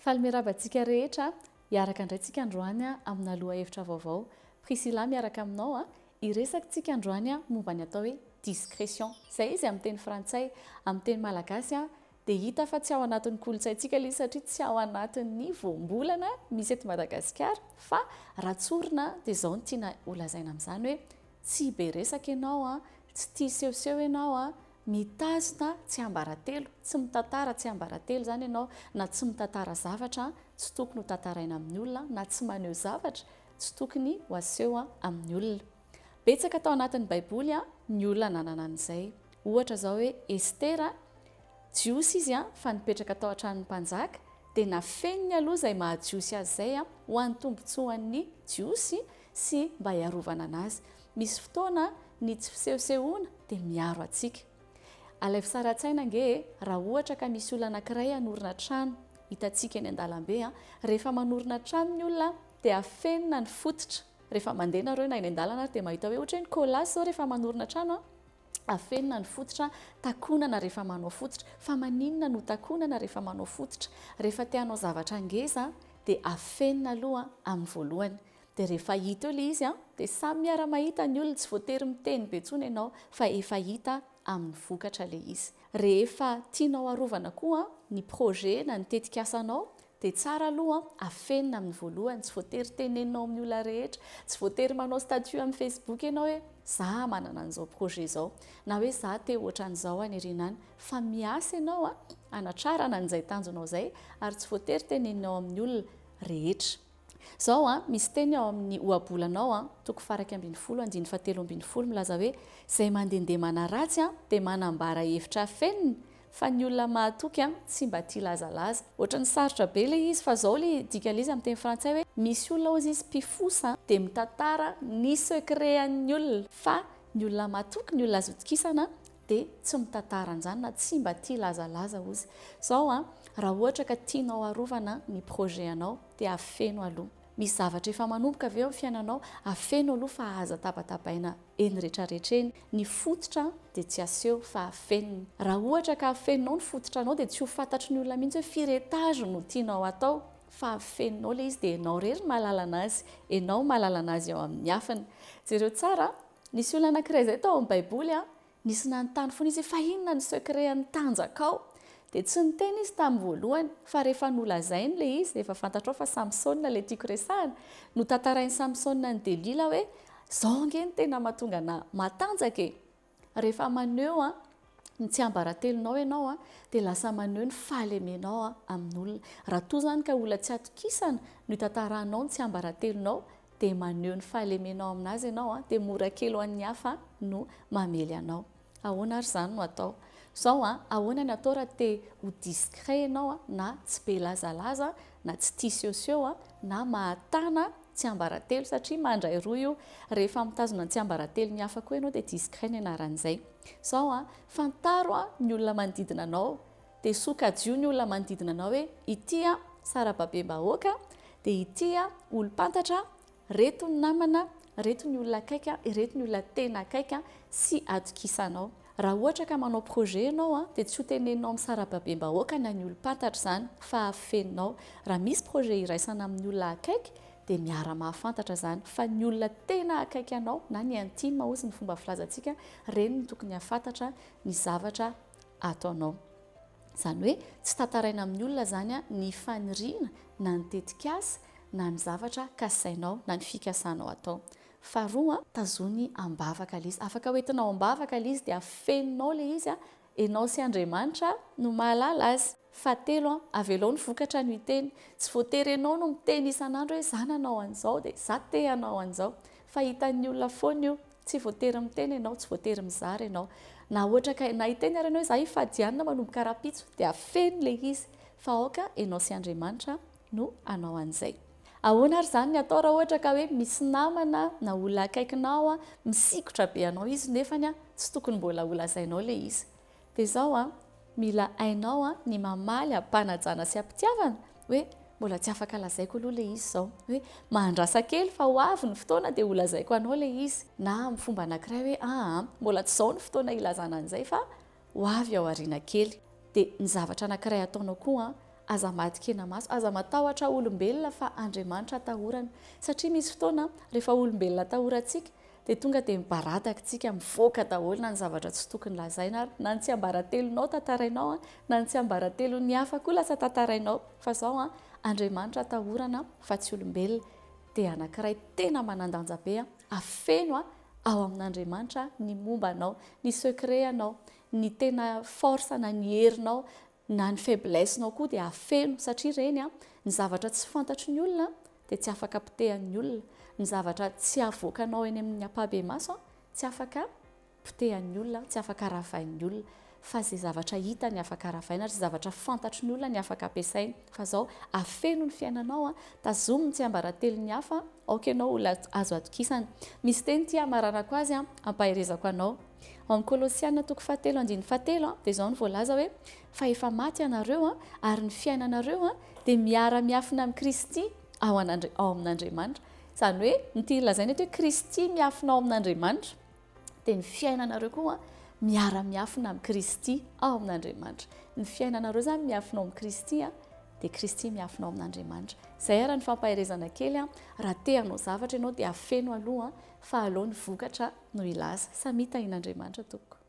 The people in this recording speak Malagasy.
Faly miarahaba antsika rehetra, hiaraka indray tsika androany amina lohahevitra vaovao. Priscilla miaraka aminao, hiresaka tsika androany momba ny atao hoe discrétion. Izay izy amin'ny teny frantsay, amin'ny teny malagasy dia hita fa tsy ao anatin'ny kolontsaintsika ilay izy satria tsy ao anatin'ny voambolana misy eto Madagasikara fa raha tsorina dia izao no tiana holazaina amin'izany hoe tsy be resaka ianao, tsy tia sehoseho ianao, mitazona tsiambaratelo, tsy mitantara tsiambaratelo izany ianao na tsy mitantara zavatra tsy tokony ho tantaraina amin'ny olona na tsy maneho zavatra tsy tokony ho aseho amin'ny olona. Betsaka tao anatin'ny Baiboly ny olona nanana an'izay. Ohatra izao hoe Estera, Jiosy izy fa nipetraka tao an-tranon'ny mpanjaka, dia nafeniny aloha izay maha Jiosy azy izay ho an'ny tombontsoan'ny Jiosy sy mba hiarovana anazy. Misy fotoana ny tsy fisehosehoana dia miaro antsika. Alaivo sary an-tsaina ange e, raha ohatra ka misy olona anankiray hanorina trano, hitantsika eny an-dalambe an, rehefa manorina trano ny olona dia afenina ny fototra, rehefa mandeha nareo na eny an-dalana ary dia mahita hoe ohatra hoe ny Colas zao rehefa manorina trano an, afenina ny fototra, takonana rehefa manao fototra, fa maninona no takonana rehefa manao fototra? Rehefa te hanao zavatra ngeza dia afenina aloha amin'ny voalohany, Dia rehefa hita eo ilay izy an, dia samy miara-mahita ny olona, tsy voatery miteny be intsony ianao fa efa hita amin'ny vokatra ilay izy. Rehefa tianao harovana koa ny projet na ny tetikasanao dia tsara aloha afenina amin'ny voalohany, tsy voatery teneninao amin'ny olona rehetra, tsy voatery manao statut amin'ny facebook ianao hoe za manana an'izao projet izao na hoe za te ohatran'izao any aoriana any fa miasa ianao hanatrarana an'izay tanjonao izay ary tsy voatery teneninao amin'ny olona rehetra. Izao an, misy teny ao amin'ny Ohabolana ao an, toko faha-11 andininy faha-13 milaza hoe, Izay mandehandeha manaratsy an, dia manambara hevitra afenina, fa ny olona mahatoky an, tsy mba tia lazalaza. Ohatran'ny sarotra be ilay izy, fa izao ilay dikan'ilay izy amin'ny teny frantsay hoe, misy olona hozy izy mpifosa dia mitantara ny secret an'ny olona, fa ny olona mahatoky, ny olona azo itokisana dia tsy mitantara an'izany na tsy mba tia lazalaza hozy. Izao an, raha ohatra ka tianao harovana ny projet anao dia afeno aloha. Misy zavatra efa manomboka ve eo amin'ny fiainanao? Afeno aloha fa aza tabatabaina eny retraretra eny. Ny fototra dia tsy aseho fa afenina. Raha ohatra ka afeninao ny fototranao dia tsy ho fantatry ny olona mihitsy hoe firy étage no tianao atao fa afeninao ilay izy dia ianao irery no mahalala anazy, ianao mahalala anazy ao amin'ny miafina. Jereo tsara an! Nisy olona anankiray izay tao amin'ny Baiboly, nisy nanontany foana izy hoe fa inona ny secret an'ny tanjakao? Dia tsy niteny izy tamin'ny voalohany, fa rehefa nolazainy ilay izy, efa fantatrao fa Samsona ilay tiako resahina, notantarain'i Samsona an'i Delila hoe izao ange no tena mahatonga anà matanjaka e! Rehefa maneho ny tsiambaratelonao ianao dia lasa maneho ny fahalemenao amin'olona. Raha toa izany ka olona tsy atokisana no itantaranao ny tsiambaratelonao dia maneho ny fahalemenao aminazy ianao dia mora kely ho an'ny hafa no mamely anao. Ahoana ary izany no atao? Izao an, ahoana ny atao raha te ho discret ianao na tsy be lazalaza na tsy tia sehoseho na mahatana tsiambaratelo satria mandray roa io, rehefa mitazona ny tsiambaratelon'ny hafa koa ianao dia discret ny anaran'izay. Izao an, fantaro ny olona manodidina anao dia sokajio ny olona manodidina anao hoe ity an sarababem-bahoaka dia ity an olom-pantatra, reto ny namana, reto ny olona akaiky, ireto ny olona tena akaiky sy atokisanao. Raha ohatra ka manao projet ianao an dia tsy ho teneninao amin'ny sarababem-bahoaka na ny olom-pantatra izany fa afeninao. Raha misy projet iraisana amin'ny olona akaiky dia miara-mahafantatra izany fa ny olona tena akaiky anao na ny intime hozy ny fomba filazantsika, ireny no tokony hahafantatra ny zavatra ataonao. Izany hoe tsy tantaraina amin'ny olona izany ny faniriana na ny tetikasa na ny zavatra kasainao na ny fikasanao atao. Faharoa, tazony am-bavaka ilay izy. Afaka hoentinao am-bavaka ilay izy dia afeninao ilay izy, ianao sy Andriamanitra no mahalala azy. Fahatelo, avelao ny vokatra no hiteny. Tsy voatery ianao no miteny isan'andro hoe za nanao an'izao dia za te hanao an'izao. Fa hitan'ny olona foana io. Tsy voatery miteny ianao, tsy voatery mizara ianao. Na ohatra ka na hiteny ary ianao hoe za hifady hanina manomboka rahampitso dia afeno ilay izy. Fa aoka ianao sy Andriamanitra no hanao an'izay. Ahoana ary izany ny atao raha ohatra ka hoe misy namana na olona akaikinao misikotra be anao izy nefany tsy tokony mbola holazainao ilay izy. Dia izao an, mila hainao ny mamaly am-panajana sy am-pitiavana hoe mbola tsy afaka lazaiko aloha ilay izy izao. Hoe mahandrasa kely fa ho avy ny fotoana dia holazaiko anao ilay izy. Na amin'ny fomba anankiray hoe aa, mbola tsy izao ny fotoana hilazana an'izay fa ho avy ao aoriana kely. Dia ny zavatra anankiray ataonao koa an, Aza matin-kenamaso, aza matahotra olombelona fa Andriamanitra atahorana. Satria misy fotoana rehefa olombelona atahorantsika dia tonga dia mibaradaka tsika, mivoaka daholo na ny zavatra tsy tokony lazaina ary, na ny tsiambaratelonao tantarainao, na ny tsiambaratelon'ny hafa koa lasa tantarainao. Fa zao an, Andriamanitra atahorana fa tsy olombelona dia anankiray tena manan-danja be, afeno ao amin'Andriamanitra ny momba anao, ny secret anao, ny tena force na ny herinao, na ny faiblesse-nao koa dia afeno satria ireny an, ny zavatra tsy fantatry ny olona dia tsy afaka potehan'ny olona, ny zavatra tsy avoakanao eny amin'ny ampahibemaso an, tsy afaka potehan'ny olona, tsy afaka ravain'ny olona, fa izay zavatra hita ny afaka ravaina ary izay zavatra fantatry ny olona ny afaka ampiasaina, fa izao afeno ny fiainanao an, tazomy ny tsiambaratelon'ny hafa, aoka ianao olona azo atokisana. Misy teny ity hamaranako azy an, ampaherezako anao. Ao amin'ny Kolosiana toko fahatelo andininy fahatelo dia izao no voalaza hoe, Fa efa maty ianareo ary ny fiainanareo dia miara-miafina amin'i Kristy ao ao amin'Andriamanitra. Izany hoe ny tiany lazaina eto hoe Kristy miafina ao amin'Andriamanitra dia ny fiainanareo koa miara-miafina amin'i Kristy ao amin'Andriamanitra. Ny fiainanareo izany miafina ao amin'i Kristy dia Kristy miafina ao amin'Andriamanitra. Izay ara ny fampaherezana kely, raha te hanao zavatra ianao dia afeno aloha fa aleo ny vokatra no hilaza. Samia tahin'Andriamanitra tompoko.